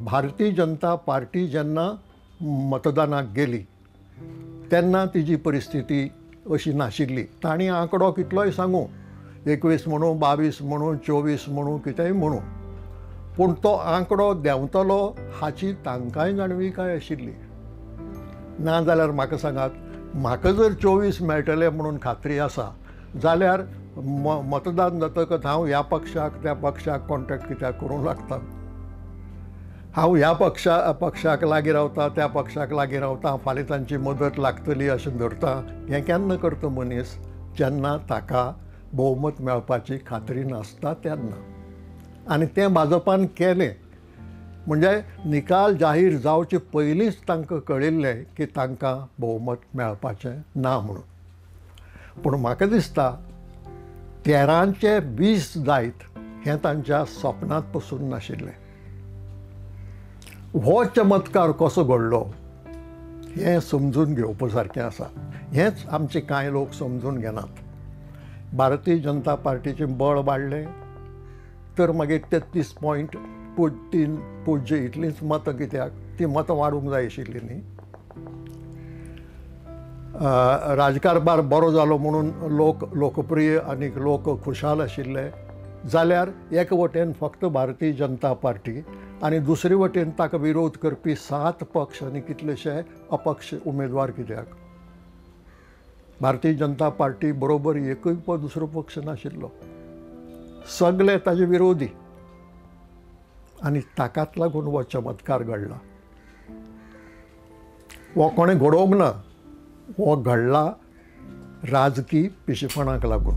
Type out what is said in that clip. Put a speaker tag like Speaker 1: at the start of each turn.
Speaker 1: Bharatiya Janata party जेन्ना मतदानाक गेली तेन्ना तिजी परिस्थिती अशी नाशिल्ली. तांणी आंकडो कितलोय सांगू, 21 म्हणू, 22 म्हणू, 24 म्हणू, कितेंय म्हणू, पूण तो आंकडो देंवतलो हाची तांकांय जाणविकाय आशिल्ली. ना जाल्यार म्हाका सांगात, म्हाका जर 24 मेळटले म्हणून खात्री आसा जाल्यार मतदान जातकच हांव ह्या पक्षाक त्या पक्षाक कॉन्टेक्ट कित्याक करूंक लागता? हांव ह्या पक्षाक लागीं रावता, त्या पक्षाक लागीं रावता, फाल्यां तांची मदत लागतली अशें धरता. हें केन्ना करता मनीस? जेन्ना ताका भोवमत मेळपाची खात्री नासता तेन्ना. आनी तें भाजपान केलें. म्हणजे निकाल जाहीर जावचे पयलींच तांकां कळिल्लें की तांकां भोवमत मेळपाचें ना म्हणून. पूण म्हाका दिसता 13चे 20 जायत हें तांच्या सपनांत पसून नाशिल्लें. हो चमत्कार कसो घडलो हें समजून घेवपा सारकें आसा. हेंच आमचे कांय लोक समजून घेनात. भारतीय जनता पार्टीचें बळ वाडलें तर मागीर 33.30 इतलींच मतां कित्याक, ती मतां वाडूंक जाय आशिल्लीं न्ही. राजकारभार बरो जालो म्हणून लोक लोकप्रिय आनी लोक खुशाल आशिल्ले जाल्यार एक वटेन फक्त भारतीय जनता पार्टी आनी दुसरे वटेन ताका विरोध करपी 7 पक्ष आनी कितलेशे अपक्ष उमेदवार कित्याक? भारतीय जनता पार्टी बरोबर एकूय दुसरो पक्ष नाशिल्लो, सगळे ताजे विरोधी, आनी ताकाच लागून हो चमत्कार घडला. हो कोणें घडोवंक ना, हो घडला राजकी पिशेपणाक लागून.